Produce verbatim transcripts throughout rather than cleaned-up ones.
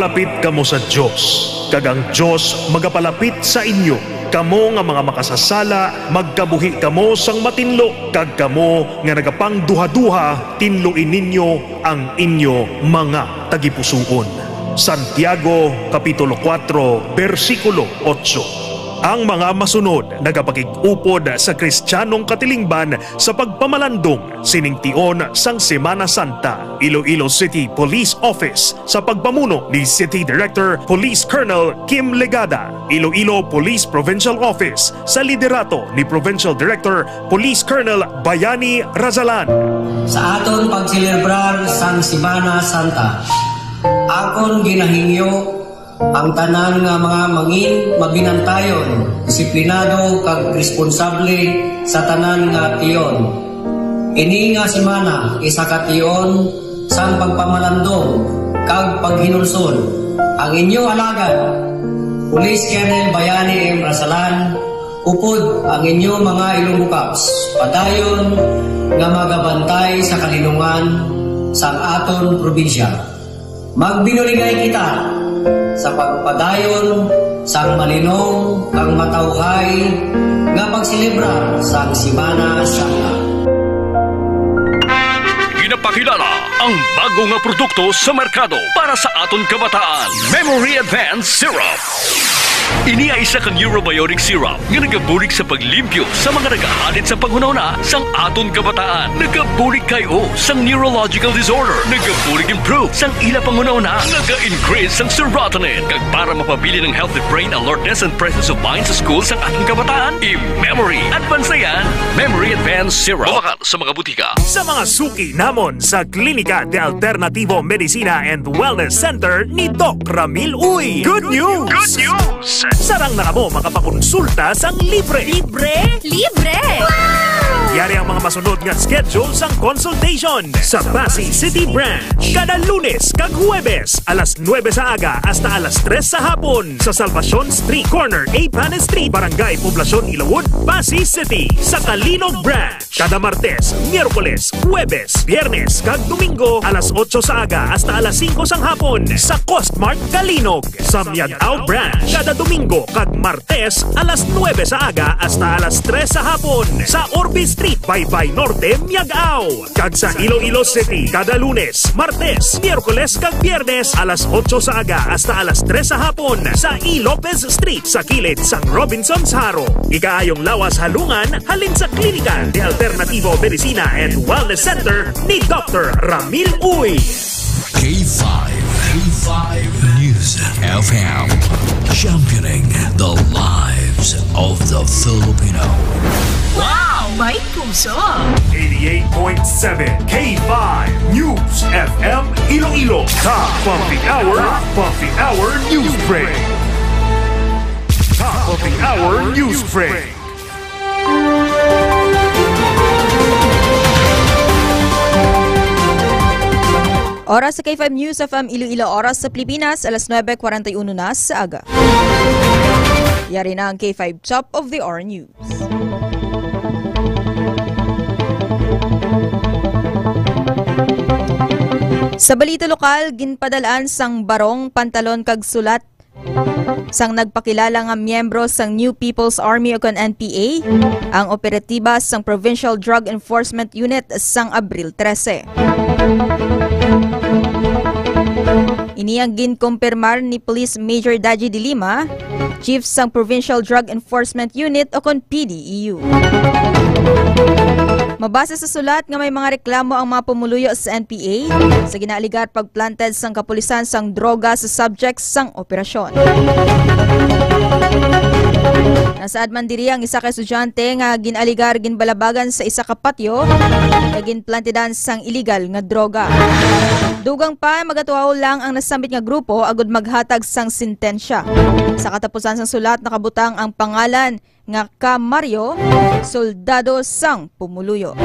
Palapit kamo sa Dios, kag ang Dios magapalapit sa inyo. Kamo nga mga makasasala, magkabuhi kamo sang matinlo, kag kamo nga nagapangduhaduha, tinloi ninyo ang inyo mga tagipusoon. Santiago, Kapitulo kuwatro, bersikulo otso. Ang mga masunod nagapakig-upod sa Kristiyanong katilingban sa pagpamalandong sining tion sang Semana Santa. Iloilo City Police Office, sa pagpamuno ni City Director Police Colonel Kim Legada. Iloilo Police Provincial Office, sa liderato ni Provincial Director Police Colonel Bayani Razalan. Sa aton pagselebrar sang Semana Santa, akon ginahingyo ang tanan nga mga mangin-, mabinantayon, disiplinado, kag responsable sa tanan nga tion. Ini nga semana, isa ka tion sang pagpamalandong kag paghinulsol. Ang inyo alagad, Police Colonel Bayani M. Rasalan, upod ang inyo mga Ilonggo Cops, padayon nga magabantay sa kalinungan sang aton probinsya. Magbinuligay kita sa pagpadayon sang malinong kag matawhay nga pagselebra sang Semana Santa. Ginapakilala ang bago nga produkto sa merkado para sa aton kabataan, Memory Advance Syrup. Ini ay isa ka neurobiotic syrup nga nagabulig sa paglimpyo sa mga nagahalit sa panghunahuna sang aton kabataan. Nagabulig kay o sang neurological disorder. Nagabulig improve sang ila panghunahuna. Naga-increase sang serotonin. Kag para mapabilin ang healthy brain alertness and presence of mind sa school sang aton kabataan, i-memory. Advance na yan. Memory Advance Syrup. Mabakal sa mga butika. Sa mga suki namon sa Klinika de Alternativo Medicina and Wellness Center ni Doc Ramil Uy. Good news! Good news! Sarang na kamo makapakonsulta sang libre. Libre? Libre! Yari ang mga masunod nga schedule sang consultation sa Passi City Branch. Kada Lunes kag Huwebes, alas nuebe sa aga hasta alas tres sa hapon, sa Salvacion Street, corner A Panes Street, Barangay Poblacion, Ilawod, Passi City. Sa Calinog Branch, kada Martes, Miyerkules, Huwebes, Biyernes, kag Domingo, alas otso sa aga hasta alas singko sang hapon, sa Costmart Calinog. Sa Miag-ao Branch, kada Domingo kag Martes, alas nuebe sa aga hasta alas tres sa hapon, sa Orbe Street, Baybay Norte, Miag-ao. Kag sa Iloilo City, kada Lunes, Martes, Miyerkules, kag Biyernes, alas otso sa aga hasta alas tres sa hapon, sa E. Lopez Street, sa kilid sang Robinsons Jaro. Ikaayong lawas halungan halin sa Klinika de Alternativo Medicina and Wellness Center ni Doctor Ramil Uy. K five, K five News F M, championing the lives of the Filipino. Wow! May puso! Eighty-eight point seven K five News F M Iloilo. Top of the hour, top of the hour news break. Top of the hour news break. Oras sa K five News F M Iloilo, oras sa Pilipinas, alas nuebe kwarenta y uno na sa aga. Yari na ang K five Top of the Hour News. Sa balita lokal, ginpadal-an sang barong, pantalon kag sulat sang nagpakilala nga miyembro sang New People's Army o kon N P A ang operatiba sang Provincial Drug Enforcement Unit sang Abril trese. Ini ang ginkumpirmar ni Police Major Daji de Lima, Chief sang Provincial Drug Enforcement Unit o kon P D E U. Mabase sa sulat nga may mga reklamo ang mga pumuluyo sa N P A sa ginaaligar pagplanted sang kapulisan sang droga sa subject sang operasyon. Nasaad man diri ang isa ka estudyante nga ginaaligar ginbalabagan sa isa ka patyo nga ginplantidan sang iligal nga droga. Dugang pa, magatuaw lang ang nasambit nga grupo agud maghatag sang sentensya. Sa katapusan sang sulat, nakabutang ang pangalan nga ka Mario, soldado sang pumuluyo.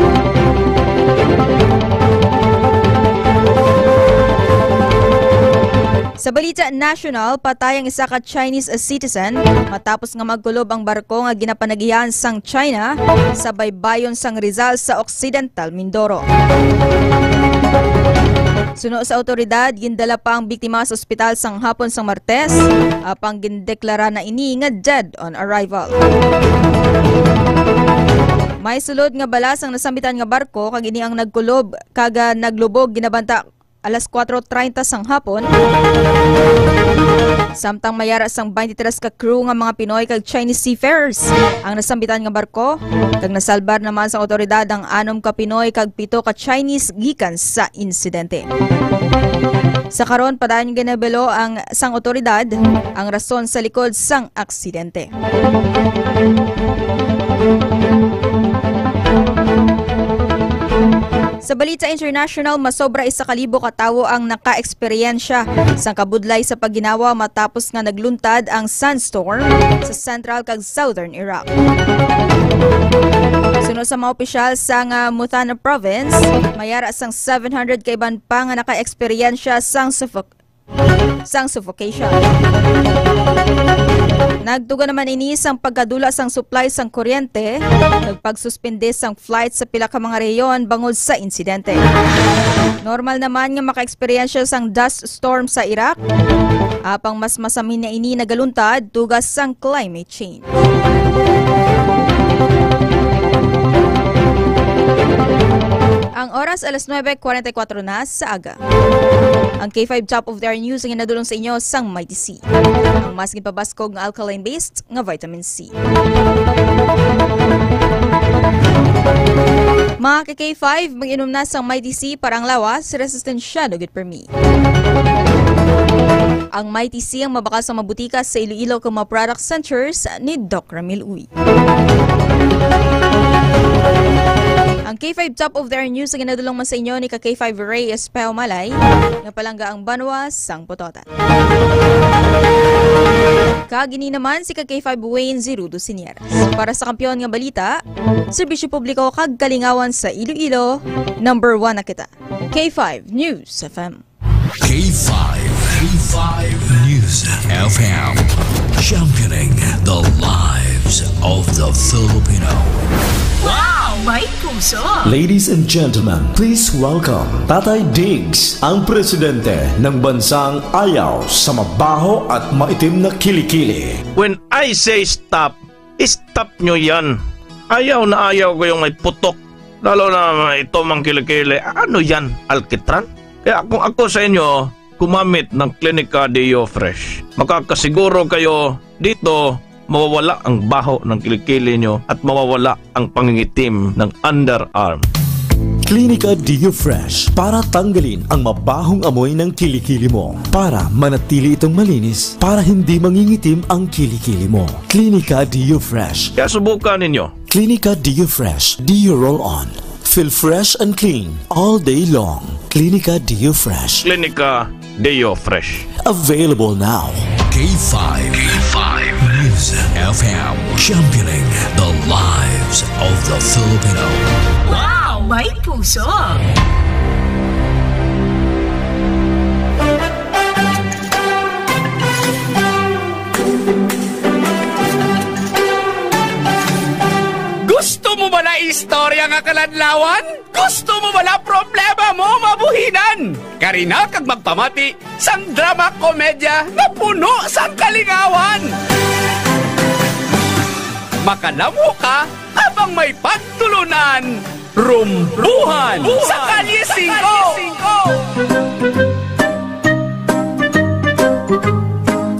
Sa balita nasyonal, patay ang isa ka Chinese citizen matapos nga magkulob ang barko nga ginapanagihan sang China sa baybayon sang Rizal sa Occidental Mindoro. Suno sa awtoridad, gindala pa ang biktima sa ospital sang hapon sang Martes, apang gindeklara na ini nga dead on arrival. May sulod nga balas ang nasambitan nga barko, kag ini ang nagkulob kag, ah, naglubog ginabanta alas kuwatro treinta sang hapon. Samtang may ara sang twenty-three ka crew nga mga Pinoy kag Chinese seafarers ang nasambitan nga barko, kag nasalbar naman sang awtoridad ang anom ka Pinoy kag pito ka Chinese gikan sa insidente. Sa karon, padayon ginabalo ang sang awtoridad ang rason sa likod sang aksidente. Sa balita international, masobra isa ka libo ka tawo ang naka-eksperyensya sang kabudlay sa pagginawa matapos nga nagluntad ang sandstorm sa central kag southern Iraq. Suno sa mga opisyal sa nga Muthanna province, may ara sang seven hundred ka iban pa nga naka-eksperyensya sang suffo-, sang suffocation. Nagtuga naman ini sang pagkadula sang supply sang kuryente, kag pagsuspende sang flight sa pila ka mga rehiyon bangod sa insidente. Normal naman nga maka-eksperyensya sang dust storm sa Iraq, apang mas masami na ini nagaluntad tuga sang climate change. Ang oras, alas nuebe kwarenta y kuwatro na sa aga. Ang K five Top of the Hour News ang ginadulong sa inyo sang Mighty C, ang mas ginpabaskog nga alkaline-based nga vitamin C. Mga ka-K five, mag-inom na sang Mighty C para ang lawas, resistensya, dugit permi. Ang Mighty C ang mabakal sa mabutika sa Iloilo kag mga product centers ni Doc Ramil Uy. Ang K five Top of the Hour News ang ginadulong man sa inyo ni ka K five Ray Espeo Malay, nga palangga ang banwa sang Pototan. Kag ini naman si ka K five Wayne Zirudo Senior. Para sa Kampiyon nga Balita, Serbisyo Publiko kag Kalingawan sa Iloilo, number one na kita. K five News F M. K five, K five News F M, championing the lives of the Filipino. Wow! May puso! Ladies and gentlemen, please welcome Tatay Diggs, ang presidente ng bansang ayaw sa mabaho at maitim na kilikili. When I say stop, stop nyo yan. Ayaw na ayaw ko yung may putok. Lalo na ito mang kilikili. Ano yan? Alkitran? Kaya kung ako sa inyo, gumamit ng Clinica Deo Fresh. Makakasiguro kayo dito, mawawala ang baho ng kilikili nyo at mawawala ang pangingitim ng underarm. Clinica Deo Fresh para tanggalin ang mabahong amoy ng kilikili mo, para manatili itong malinis, para hindi mangingitim ang kilikili mo. Clinica Deo Fresh. Kaya subukan ninyo. Clinica Deo Fresh Deo Roll On. Feel fresh and clean all day long. Clinica Deo Fresh. Clinica Deo Fresh. Available now. K five, K five News F M, championing the lives of the Filipino. Wow! May puso! Gusto mo ba na istorya nga kaladlawan? Gusto mo bala problema mo mabuhinan? Kari na kag magpamati sang drama komedya nga puno sang kalingawan. Makalamho ka habang may pagtulunan, Rumbuhan sa Kalye Singko.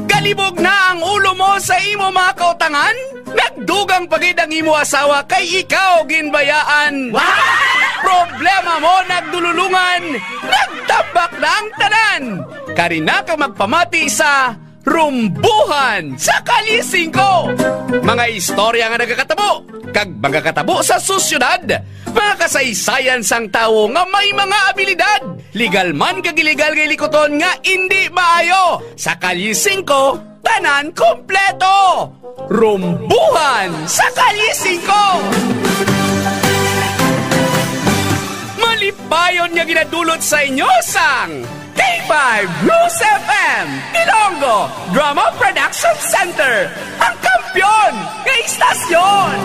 Galibog na ang ulo mo sa imo mga kautangan? Nagdugang pa gid ang imo asawa kay ikaw ginbayaan. Wow! Problema mo nagdululungan, nagtambak na ang tanan. Kari na ka magpamati sa Rumbuhan sa Kalye Singko. Mga istorya nga nagakatabo kag magakatabo sa sosyedad, mga kasaysayan sang tawo nga may mga abilidad, legal man kag illegal nga ilikuton nga indi maayo. Sa Kalye Singko, tanan kompleto. Rumbuhan sa Kalye Singko. Malipayon nga ginadulot sa inyo sang K five News F M, Ilonggo Drama Production Center, ang kampiyon nga istasyon.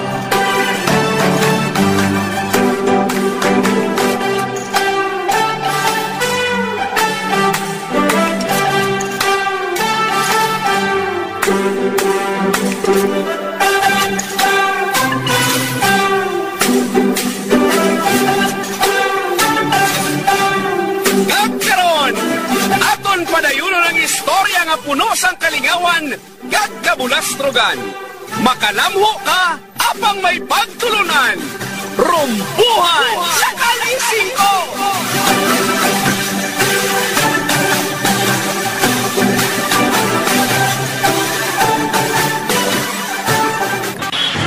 Istorya nga puno sang kalingawan kag kabulastrogan. Makalamho ka apang may pagtulunan. Rumbuhan sa Kalye Singko!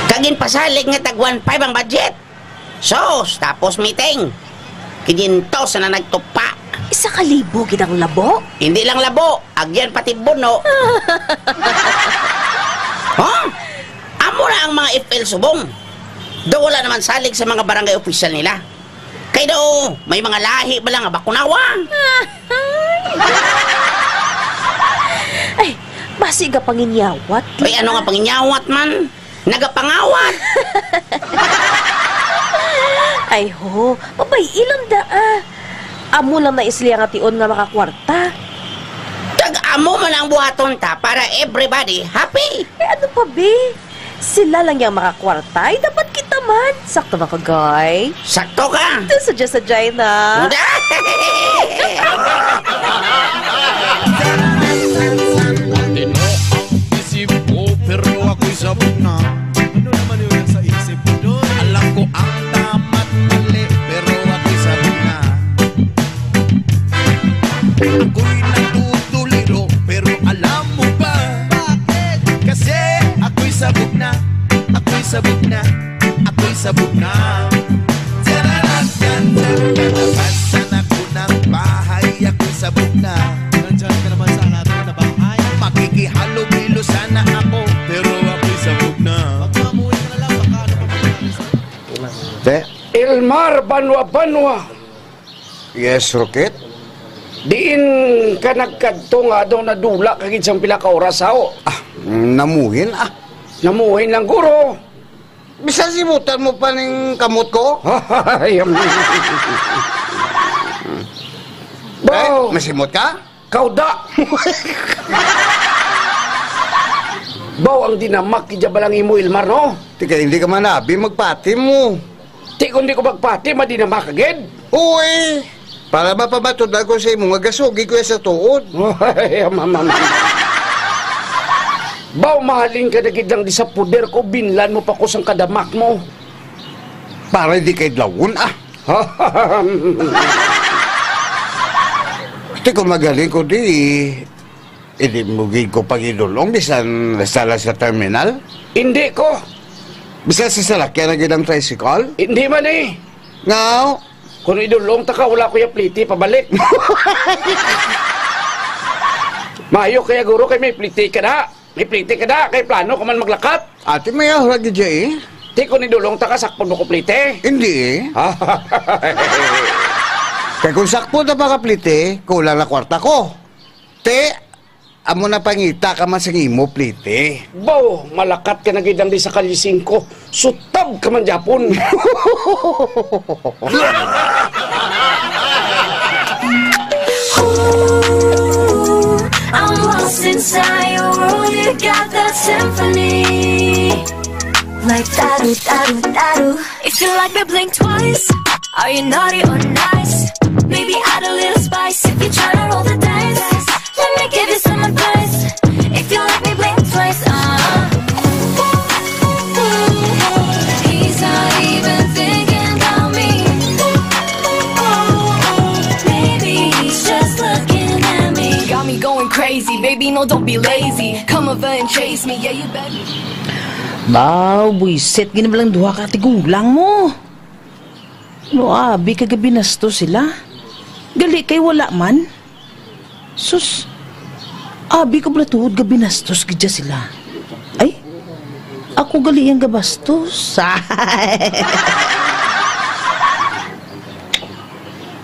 Kag ginpasalig nga tag one five ang budget. Sus, tapos meeting. Kinyentos na nagtupa. Isa ka libo gid ang labo? Hindi lang labo, agyan pati bono. Ha? Amo na ang mga F L subong. Daw wala naman salig sa mga barangay opisyal nila. Kay daw, may mga lahi ba lang nga bakunawa? Ay, basi ka panginyawat. Ay, ano nga panginyawat man? Nagapangawat! Ay, ho, mabay-i lang da, ah. Amo lang na isliya nga tion nga makakwarta. Kag amo man ang buhaton ta para everybody happy. Eh, ano pa, be? Sila lang yang makakwarta. Ay, dapat kita man. Sakto ba ko, Goy? Sakto ka! Ito, sadya-sadya na. Tino ang isip ko, pero ako'y sabog na. Ano naman yun sa isip mo, Doy? Alam ko ang tama't mali, pero ako'y sabog na. Ako'y nagtutuliro, pero alam mo ba? Bakit? Kasi ako'y sabog na, ako'y sabog na, ako'y sabog na. Tararatan, kalabas na ako ng bahay, ako'y sabog na. Nandyan ka naman sa natin na bahay. Makikihalog-hilo sana ako, pero ako'y sabog na. Magpamuwi ka na lang, baka ano pa mangyari sa'yo? Te? Elmar Banwa Banwa. Yes, Rocket? Diin ka nagkadto nga daw nadula ka gid sang pila ka oras, haw? Ah, namuhin, ah. Namuhin lang, guro. Bisan simutan mo pa ning kamot ko? Ay, um. Baw. Eh, masimot ka? Kauda! Baw, ang dinamak, gid ya balang imo, Elmar, no? Tika, hindi ka manabi, magpati mo. Ti, kung di ko magpati, madinamak ka gid. Uy! Para mapamatud-an ko sa imo nga gasugi ko ya sa tuod. Ay, mama. Baw, mahalin ka na gid lang di sa puder ko, binlan mo pa ko sang kadamak mo. Para di kay dlawon, ah. Ti, kung magaling ko di, hindi mo gid ko pagidulong bisan sala sa terminal? Hindi ko. Bisan sa salakyan na gid ang tricycle? Hindi man eh. Ngaw? Kung idulong ta ka, wala ko ya pliti pabalik. Mayo kaya, guro, kay may pliti ka na. May pliti ka na, kay plano ko man maglakat. Ate, may ahura gid ya eh. Ti, kung idulong ta ka, sakpon mo ko pliti. Hindi eh. Kay kung sakpon ta pa ka pliti, kulang na kwarta ko. Ti, amo na pangita ka man sing imo pliti. Bo, malakat ka na gid ang di sa Kalye Singko. Sutab ka man gyapon. I'm lost inside your world, you got that symphony. Like taru, taru, taru. If you like me, blink twice. Are you naughty or nice? Maybe add a little spice if you try to roll the dice. Let me give you some advice. If you like me, blink twice. Uh. He's not even thinking about me. Maybe he's just looking at me. Got me going crazy, baby, no, don't be lazy. Come over and chase me, yeah, you bet. Baw, buisit, gid na bala ang duha ka tigulang mo. No, abi ka gabinastos sila. Gali kay wala man. Sus, abi ka bala tuod gabinastos gid sila. Ay, ako gali ang gabastos.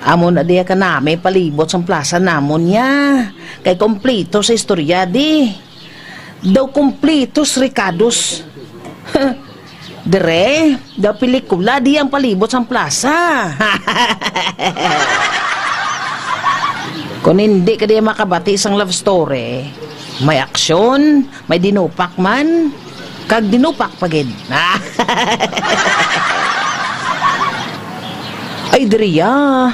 Amo na diya ka nami palibot sang plaza namon niya. Kay kompleto sa istorya di. Daw kompletos rekados. Dire, daw pelikula di ang palibot sang plaza. Kung hindi ka di makabati sang love story, may aksyon, may dinupak man, kag dinupak pa gid. Ay, diri ya.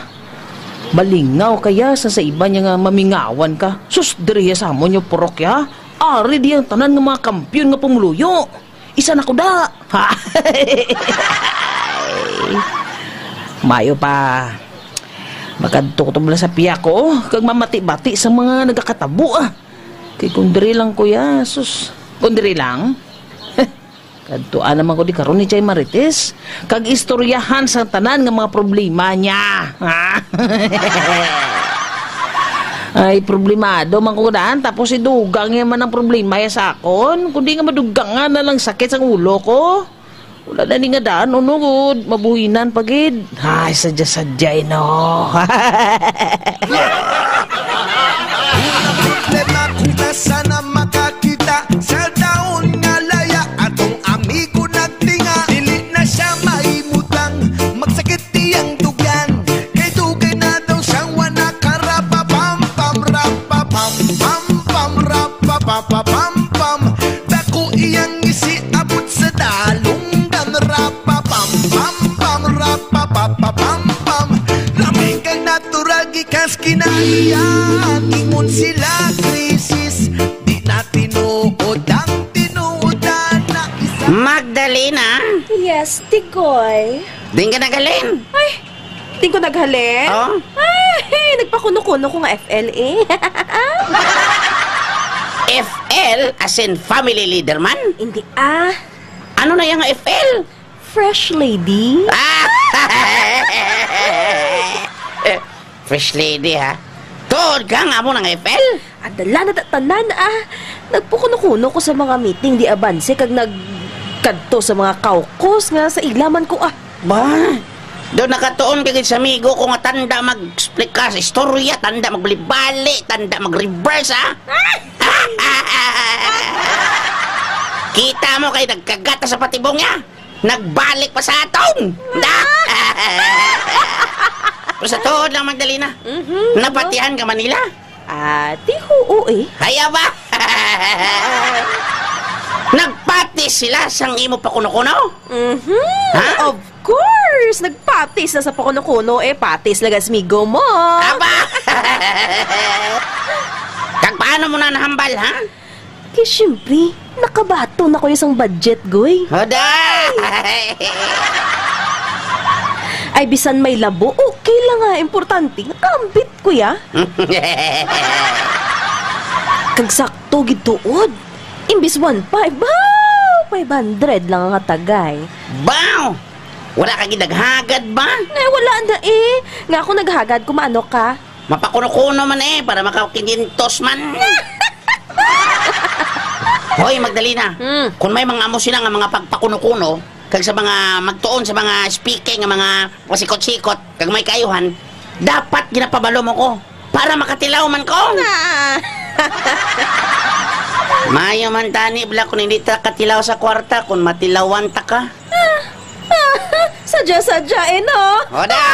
Malingaw kaya sa, sa iba niya nga mamingawan ka. Sus, diriya sa amon yung purok ya. Ari di ang tanan nga mga kampiyon nga pumuluyo. Isa na ko da. Mayo pa. Makadto ko to mula sa piya ko, kag mamati-bati sa mga nagakatabo, ah. Kay kung diri lang, kuya, sus. Kung diri lang. Kadtuan naman ko di karon ni Chay Marites, kag istoryahan sa tanan nga mga problema niya. Ay, problemado man ko daan, tapos idugang niya man ang problema ya sa akon, kundi nga madugangan na lang sakit sang ulo ko. Wala na ni nga daan, unugod, mabuhinan pa gid. Ay, sadya-sadya, eh, no. Problema kita sana makakita sa taon nga laya. Atong amigo nagtinga, dili na siya maimutang. Magsakit iyang dugyan, kay dugay na daw siyang wala ka. Rapa pam pam, rapa pam pam pam, rapa pa pa pam pam. Dako iyang ngisi abot sa dalunggan. Rapa pam pam pam, rapa pa pa pam pam. Lami kag natural gikas kinaiya. Ingon sila krisis, di na tinuod ang tinuodan na isa. Magdalena? Yes, Tigoy. Din ka naghalin? Ay, din ko naghalin? Oh? Ay, nagpakuno-kuno ko nga F L eh. F L, as in family leader man? Hindi ah. Ano na yung F L? Fresh lady. Ah! Fresh lady, ha? Tuod ka nga mo ng F L? Adala na ta-, tanan, ah. Nagpukuno-kuno ko sa mga meeting di abanse kag nagkadto sa mga caucus nga sa ila man ko, ah. Ba? Daw nakatuon ka gid sa amigo ko nga tanda mag-explica sa istorya, tanda magbali-bali, tanda mag-reverse, ah. Kita mo kay nagkagata sa patibong niya. Nagbalik pa sa aton. Pero sa tuod lang, Magdalena, Mhm, napatihan ka Manila? Ah, ti huo eh. Kaya ba? Nagpatis sila sang imo pakuno-kuno? Mhm, Ha? Of course! Nagpatis na sa pakuno-kuno eh. Patis lagas migo mo. Aba! Kag paano mo na nahambal, ha? Kay siyempre, nakabaton na ko sang budget, Goy. Hoda! Ay, bisan may labo, okay lang nga. Importante, nakambit ko ya. Kag sakto gid tuod. Imbis one five, baw! Five hundred lang ang hatagay. Baw! Wala ka gid naghagad ba? Eh, wala na eh. Nga ako naghagad, kumano ka? Mapakuno-kuno man eh, para maka-quinientos man. Hoy, Magdalena, Hmm. kung may mga amo sila nga mga pagpakuno-kuno, kag sa mga magtuon sa mga speaking nga mga pasikot-sikot, kag may kaayuhan, dapat ginapabalo mo ko para makatilaw man ko. Ah. Mayo man tani, bla, kung hindi ta katilaw sa kwarta, kung matilawan ta ka. Sadya-sadya eh, no? Hoda!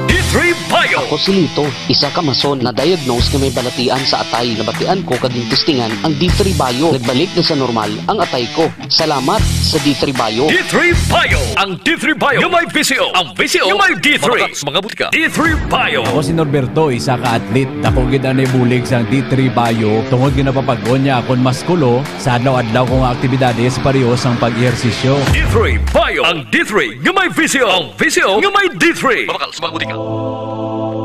D three Bio. Ako si Lito, isa ka mason na diagnose nga may balatian sa atay. Nabatian ko kag gintistingan ang D three Bio. Nagbalik na sa normal ang atay ko. Salamat sa D three Bio. D three Bio. Ang D three Bio nga may V C O. Ang V C O nga may D three. Mga butika. D three Bio. Ako si Norberto, isa ka athlete. Dako gid ang nahibulig sang D three Bio tungod nga napapag-on niya akon maskulo sa adlaw-adlaw ko nga aktibidades, pareho sang pag-ehersisyo. D three Bio. Ang D three nga may V C O. Ang V C O nga may D three. Mabakal sa mga butika.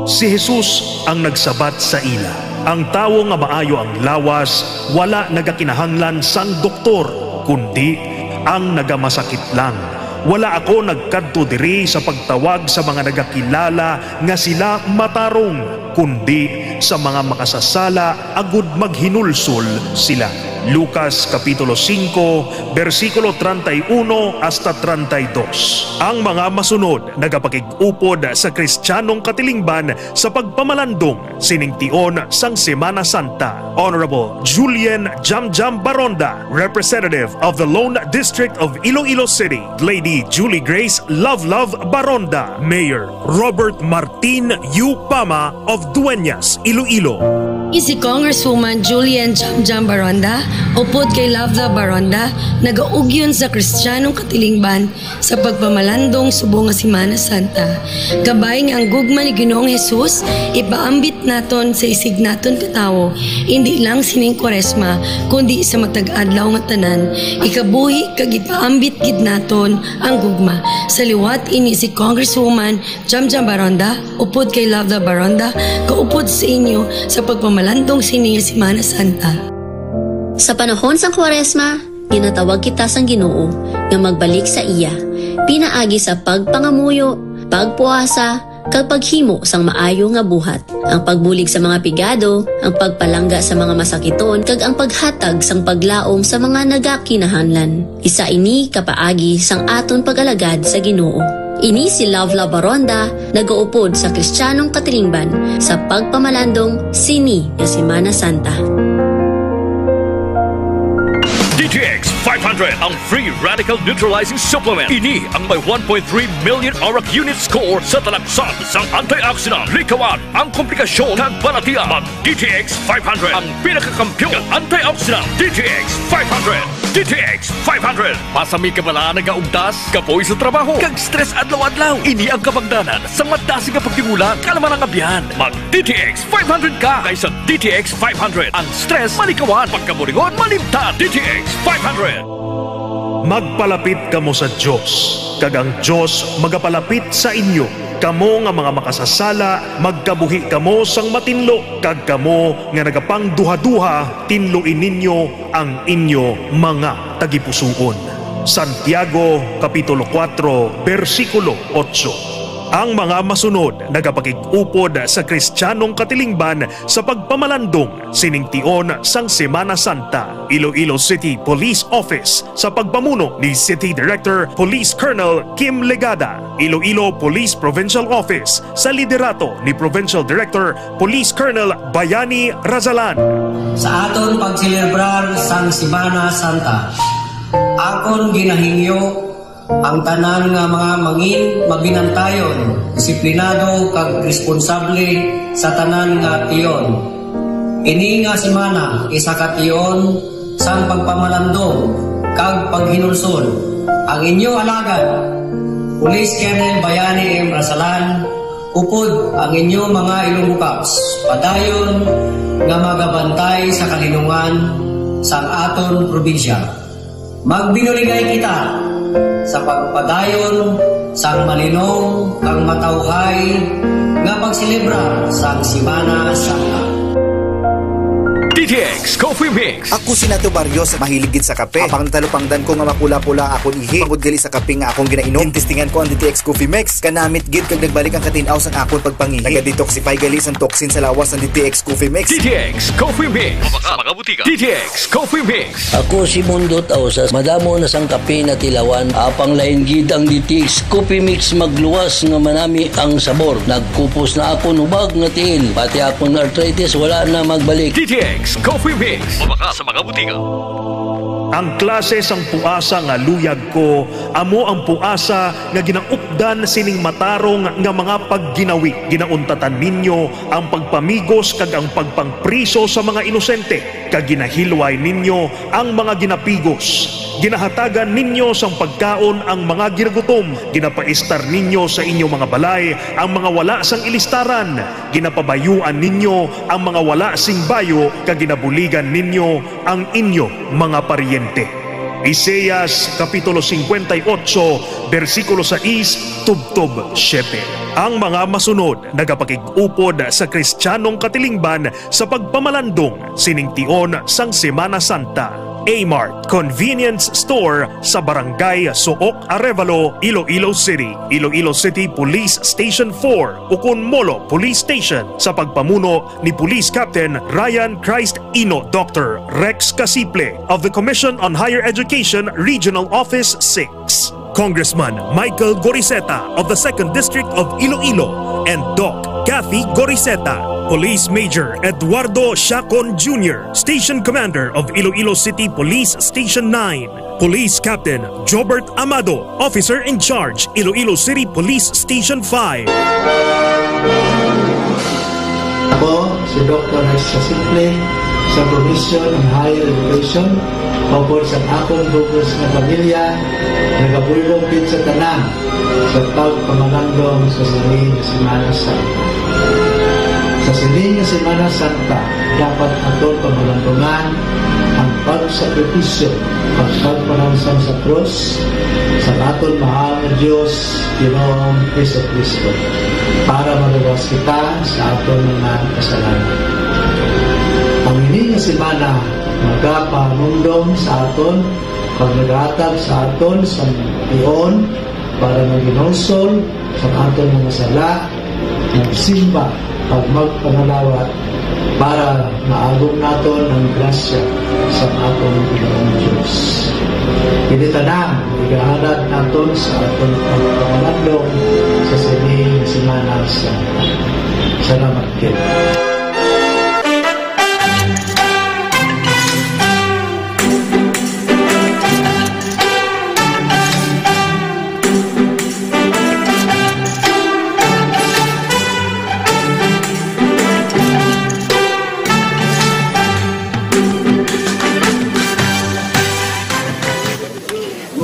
Si Jesus ang nagsabat sa ila, "Ang tawo nga maayo ang lawas wala nagakinahanglan sang doktor, kundi ang nagamasakit lang. Wala ako nagkadto diri sa pagtawag sa mga nagakilala nga sila matarong, kundi sa mga makasasala, agud maghinulsol sila." Lucas Kapitulo singko, bersikulo treinta y uno hasta treinta y dos. Ang mga masunod nagapakig-upod sa Kristiyanong katilingban sa pagpamalandong sining tion sang Semana Santa. Honorable Julian Jamjam Baronda, Representative of the Lone District of Iloilo City, Lady Julie Grace Love Love Baronda, Mayor Robert Martin U Pama of Dueñas, Iloilo. Ini si Congresswoman Julian Jamjam Baronda, upod kay Love Love Baronda, nagaugyon sa Kristiyanong katilingban sa pagpamalandong subong nga Semana Santa. Kabay nga ang gugma ni Ginoong Jesus ipaambit naton sa isignaton ka tawo, indi lang sining Kwaresma, kundi sa matag adlaw nga tanan, ikabuhi kag ipaambit gid naton ang gugma. Sa liwat ini si Congresswoman Jamjam Baronda, upod kay Love Love Baronda, kaupod sa inyo sa pagpamalandong sini nga Semana Santa. Sa panahon sang Kwaresma, ginatawag kita sang Ginoo nga magbalik sa iya, pinaagi sa pagpangamuyo, pagpuasa, kag paghimo sang maayo nga buhat. Ang pagbulig sa mga pigado, ang pagpalangga sa mga masakiton, kag ang paghatag sang paglaom sa mga nagakinahanglan. Isa ini ka paagi sang aton pag-alagad sa Ginoo. Ini si Love Love Baronda, nagaupod sa Kristiyanong katilingban sa pagpamalandong sini nga Semana Santa. D T X five hundred, ang free radical neutralizing supplement. Ini ang may one point three million arak unit score sa talaksan sang antioxidant. Likawan ang komplikasyon kag balatian. Mag D T X five hundred, ang pinakakampiyon nga antioxidant. D T X five hundred. D T X five hundred. Masami ka bala nagaugtas, kapoy sa trabaho, kag stress adlaw-adlaw. Ini ang kabangdanan sang madasig nga pagtingulang, kalma nga abyan. Mag D T X five hundred ka, kay sa D T X five hundred, ang stress malikawan, pagkaburingon malimtan. D T X five hundred. Magpalapit kamo sa Dios, kag ang Dios magapalapit sa inyo. Kamo nga mga makasasala, magkabuhi kamo sang matinlo, kag kamo nga nagapangduhaduha, tinloi ninyo ang inyo mga tagipusoon. Santiago, Kapitulo kuwatro, bersikulo otso. Ang mga masunod nagapakig-upod sa Kristiyanong katilingban sa pagpamalandong sining tion sang Semana Santa. Iloilo City Police Office sa pagpamuno ni City Director Police Colonel Kim Legada, Iloilo Police Provincial Office sa liderato ni Provincial Director Police Colonel Bayani Razalan. Sa aton pagselebrar sang Semana Santa, akon ginahingyo ang tanan nga mga mangin mabinantayon, disiplinado, kag responsable sa tanan nga tion. Ini nga semana, isa ka tion sang pagpamalandong kag paghinulsol. Ang inyo alagad, Police Colonel Bayani M. Rasalan, upod ang inyo mga Ilonggo Cops, padayon nga magabantay sa kalinungan sang aton probinsya. Magbinuligay kita sa pagpadayon sang malinong kag matawhay nga pagselebra sang Semana Santa. D T X Coffee Mix. Ako si Nato Barrios, mahilig gid sa kape. Apang natalupangdan ko nga mapula-pula akon ihi, bangod gali sa kape nga akong ginainom. Gintistingan ko ang D T X Coffee Mix. Kanamit gid kag nagbalik ang katin-aw sang akon pagpangihi. Naga-detoxify gali sang toxin sa lawas ang D T X Coffee Mix. D T X Coffee Mix. Mabakal sa mga butika. D T X Coffee Mix. Ako si Mundot Ausas. Madamo na sang kape natilawan. Apang lain gid ang D T X Coffee Mix, magluwas nga manami ang sabor. Nagkupos na akon hubag nga tiil. Pati akon arthritis wala na magbalik. D T X Coffee Mix. Mabakal sa mga butika. Ang klase sang puasa nga luyag ko, amo ang puasa nga ginaupdan sining matarong nga mga pagginawi. Ginauntatan ninyo ang pagpamigos kag ang pagpangpriso sa mga inosente, kag ginahilway ninyo ang mga ginapigos. Ginahatagan ninyo sang pagkaon ang mga ginagutom, ginapaistar ninyo sa inyo mga balay ang mga wala sang ilistaran, ginapabayuan ninyo ang mga wala sing bayo, kag ginabuligan ninyo ang inyo mga paryente. Isaias Kapitulo cincuenta y ocho, bersikulo sais tubtob siete. Ang mga masunod nagapakig-upod sa Kristiyanong katilingban sa pagpamalandong sining tion sang Semana Santa. A-Mart Convenience Store sa Barangay Suok, Arevalo, Iloilo City. Iloilo City Police Station four, ukon Molo Police Station, sa pagpamuno ni Police Captain Ryan Christ Ino, Doctor Rex Casiple of the Commission on Higher Education Regional Office six, Congressman Michael Goriseta of the Second District of Iloilo, and Doc Kathy Goriseta, Police Major Eduardo Siacon Junior, Station Commander of Iloilo City Police Station nine, Police Captain Jobert Amado, Officer in Charge, Iloilo City Police Station five. Ako si Doctor Rex Casimple sa Commission on Higher Education, upod sa akon bug-os nga pamilya, nagabuylog gid sa tanan sa pagpamalandong sa sini nga Semana Santa. Sa sini nga Semana Santa, dapat aton pamalandungan ang pagsakripisyo kag pagpanansang sa krus sang aton mahal nga Dios, Ginoong Jesu-Cristo, para maluwas kita sa aton mga kasalanan. Ang ini nga semana magapahamundom sa aton kag nagahatag sa aton sang tion para maghinulsol sa aton mga sala, magsimba, kag magpangalawat para maagom naton ang grasya sa aton Ginoong Dios. Kini tanan igahalad naton sa aton pagpamalandong sa sini nga Semana Santa. Salamat gid.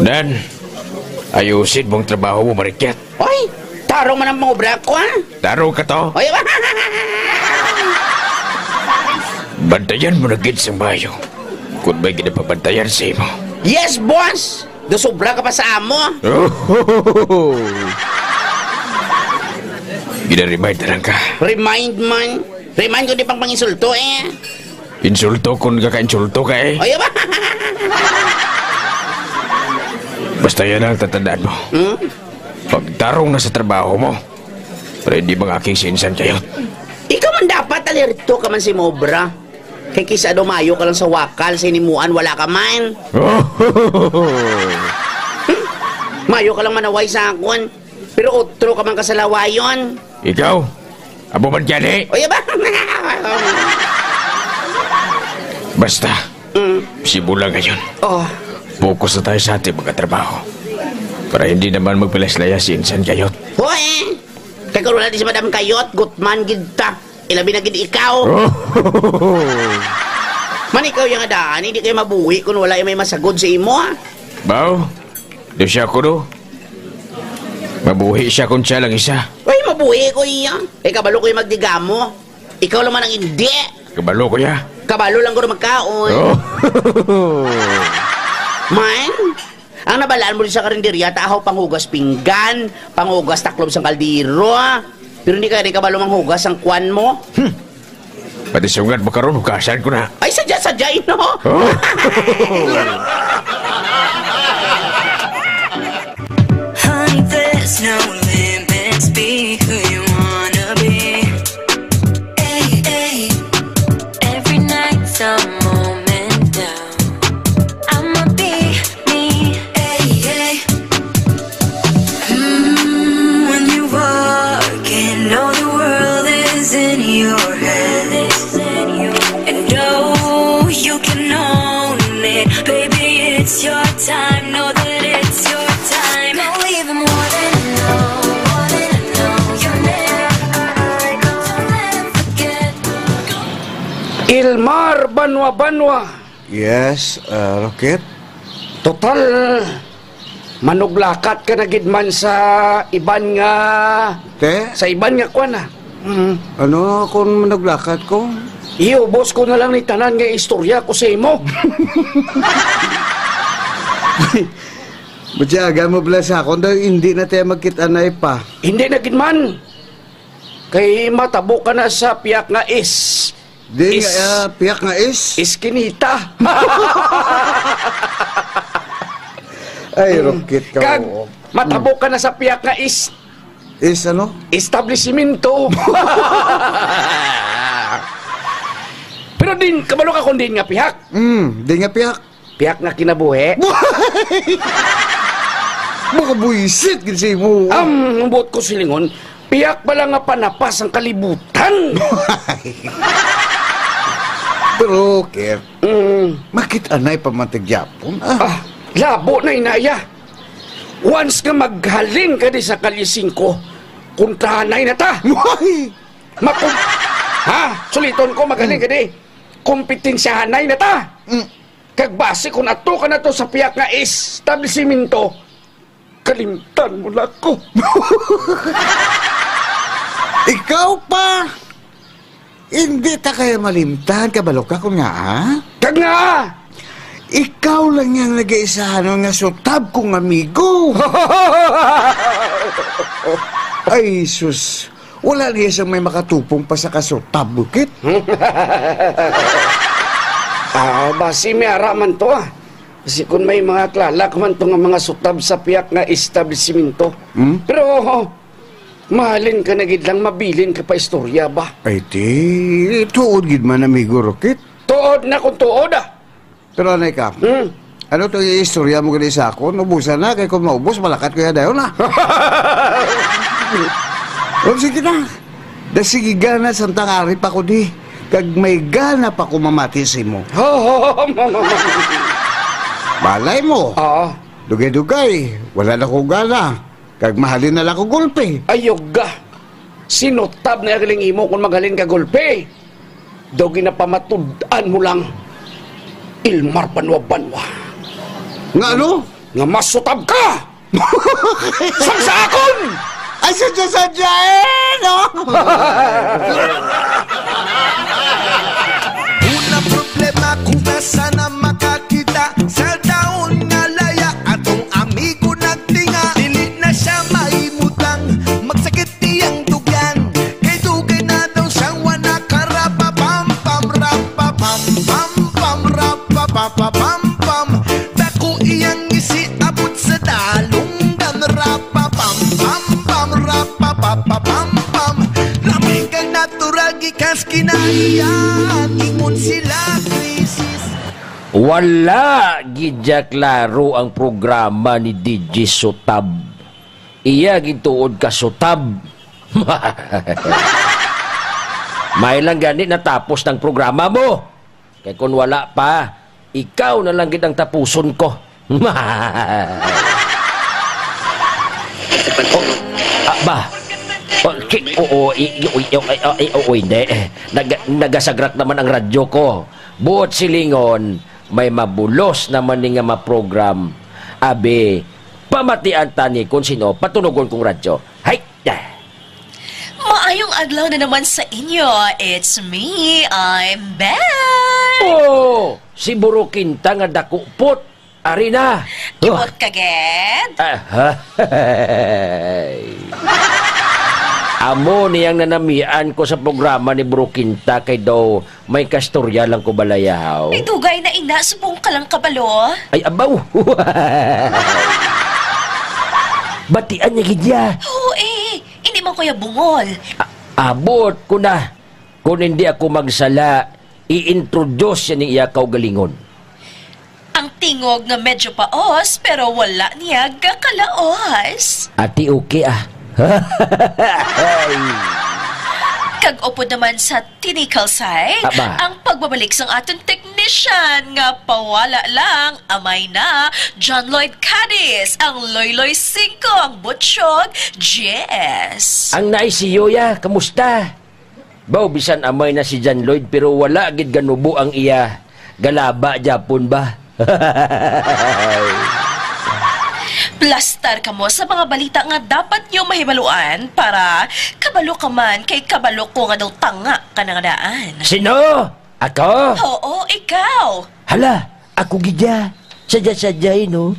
Dan, ayusin mong trabaho mo, Marikyat. Oy, tarong man ang pangobra ko, ha? Tarong ka to? Oy, bantayan mo na gid sang maayo kung may ginapabantayan sa imo. Yes, boss! Daw sobra ka pa sa amo. Gina-remind na lang ka. Remind man. Remind ko di pang panginsulto eh. Insulto kung ka-insulto ka eh. Ay, ba? Basta yan ang tatandaan mo. Hmm? Pagtarong na sa trabaho mo, para hindi mga aking sinsan kayo. Ikaw man dapat alerto ka man sa imong obra. Kay kisa daw mayo ka lang sa wakal, sa hinimuan wala ka man. Mayo ka lang manaway sa akon, pero otro ka man kasalawayon. Ikaw? Amo man gani? Oy, ba? Basta, Mm. Simula ngayon, Oh. Focus na tayo sa ating mga trabaho. Para hindi naman magpilas-layas si Insan Gayot. Hoy! Kay kung wala di si Madam Gayot, gutman gid ta. Ilabi na gid ikaw. Oh. Man ikaw yang adaan, hindi kayo mabuhi kung wala yung may masagod sa imo, ha? Bao? Di siya ako, no? Mabuhi siya kung siya lang isa. Uy, mabuhi ko iya. Eh, kabalo ko yung magdigamo. Ikaw lang man ang hindi. Kabalo ko ya. Kabalo lang guro magkaon. Oh. Man, ang nabalaan mo din sa karinderya, tahaw panghugas pinggan, panghugas taklob sang kaldero, ah. Pero hindi ka rin kabalo manghugas ang kwan mo. Hmm. Pati sungad mo karon, hugasan ko na. Ay, sadya-sadya, ino? Oh. Honey, there's no limits. Be who you wanna be. Ay, ay. Every night's a moment down. I'ma be me. Ay, ay. Mm, when you walk in, know the world is in your hands. And oh, you can own it. Baby, it's your time. Know that it's your time. Go even more than I know, more than I know. You're never gonna forget. Ilmar Banwa Banwa. Yes, uh, Rocket? Total, manuglakat ka na gid man sa iban nga, Te? Sa iban nga kwan, ah. Mm. Ano kung manuglakat ko? Iubos ko na lang ni tanan nga istorya ko sa imo. Butyagan mo bala sa akon daw, hindi na tayo magkita na pa. Hindi na gid man. Kay matabo ka na sa piyak nga is. Di nga, Is- ah, piyak nga is. Iskinita. Ay, Rocket ka, Kag oo. Matabo ka na sa piyak nga is. Is ano? Establisimento. Pero din, kabalo ka kung din nga pihak. Mm, di nga piyak. Piyak nga kinabuhi. Makabuisit gid sa imo. Ang buot ko silingon, piyak pala nga panapas ang kalibutan. Pero, Kurt, Mm. makit-anay pa man ta gyapon, ah. Ah, labo na inaya. Once nga maghalin ka di sa Kalye Singko, kontrahanay na ta. Why? Makum-, ha? Suliton ko, maghalin ka di. Kompetensyahanay na ta. Mm. Kag basi kung ato ka na to sa piyak nga establisimento, kalimtan mo na ko. Ikaw pa? Hindi ta kaya malimtan, kabalo ka kung nga, ha? Kag nga! Ikaw lang yang nag-iisahanon nga sutab kong amigo. Ay, sus. Wala niya siyang may makatupong pa sa kasutab, bukit. Ah, basi may ara man to, ah. Kasi kung may mga klala ka man to nga mga sutab sa piyak nga establisimento. Hmm? Pero, mahalin ka na gid lang, mabilin ka pa istorya ba? Ay, ti, tuod gid man, amigo Rocket. Tuod na kung tuod, ah. Pero anay ka, Hmm? ano to yung istorya mo gani sa akon? Ubusan na, kay kung maubos, malakat ko yan dayon, ah. O, sige na. Da, sige gana, samtang ari pa ko di. Kag may gana pa ko mamati sa imo. Ho, ho, ho, ho, ho, ho. Balay mo. Oo. Dugay-dugay, wala na ko gana. Kag mahalin na lang ko gulpi. Ayog ka. Sinutab na galing imo kung maghalin ka gulpi. Daw ginapamatud-an mo lang. Ilmar Banwa-Banwa. Nga ano? Nga masutab ka! Sang sa akon! Ay, sadya-sadya eh, no? Una problema kung asa na makakita sa taon nga laya. Atong amigo nagtinga, dili na siya maimutang. Magsakit iyang dugyan, kay dugay na daw siyang wala ka. Rapa pam pam, rapa pam pam pam, rapa pa pa pam pam. Dako iyang ngisi abot sa dalunggan. Rapa pam pam pam, rapa pa pa pam pam. Lamig kag natural gikas kinaiya, ingon sila krisis. Wala gid ya klaro ang programa ni D J Sutab. Iya gid tuod ka sutab. May lang gani natapos ng programa mo. Kay kun wala pa, ikaw na lang gid ang tapuson ko. Oh, ah, ba? Oh, ki-, oo, i-, i-, i-, i-, i-, oo, hindi. Nag-, nagasagrak naman ang radyo ko. Buot silingon, may mabulos naman ni nga maprogram. Abi, pamatian tani kung sino patunugon kong radyo. Hay! Maayong adlaw na naman sa inyo. It's me, I'm back! Oh, si Burukinta nga dakupot. Ari na. Kibot ka, ged? Ah, hay. Amo niyang nanamian ko sa programa ni Burukinta kay daw may kastorya lang ko balayaw. Ay, dugay na ina, subong ka lang kabalo. Ay, abaw. Batian niya gid ya. Oo, eh. Hindi man kuya bungol. A-, abot ko na. Kung hindi ako magsala, i-introduce siya ning iya kaugalingon. Ang tingog nga medyo paos, pero wala niya gakalaos. Ati, okay, ah. Ay. Kag upod naman sa tinikal side, Aba. Ang pagbabalik sang aton technician nga pawala lang, amay na, John Lloyd Cadiz, ang Loyloy singko, ang Butchog, Jess. Ang naisiyo ya, kamusta? Baw, bisan amay na si John Lloyd, pero wala gid ganubo ang iya galaba, Japon ba? Plastar kamo sa mga balita nga dapat nyo mahibaluan para kabalo ka man kay kabalo ko nga daw tanga ka na nga daan. Sino? Ako? Oo, ikaw. Hala, ako gid ya. Sadya-sadya, eh, no?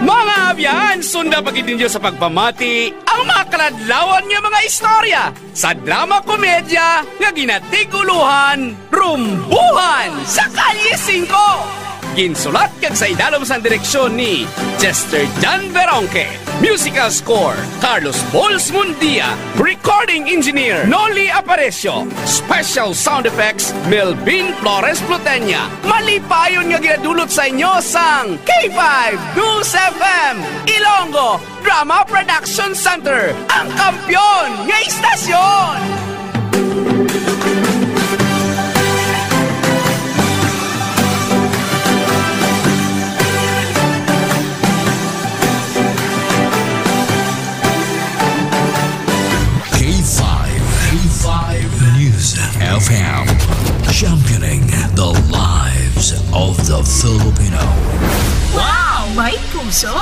Mga abyan, sunda pa gid ninyo sa pagpamati ang mga kaladlawan nga mga istorya sa drama komedya nga ginatig-ulohan Rumbuhan sa Kalye Singko. Ginsulat kag sa idalom sang direksyon ni Chester John Veronque. Musical score, Carlos Bols Mundia. Recording engineer, Noli Aparecio. Special sound effects, Melvin Flores Plutenia. Malipayon nga ginadulot sa inyo sang K five News F M, Ilonggo Drama Production Center, ang kampiyon nga istasyon. K five, K five News F M, championing the lives of the Filipino. Wow! May puso!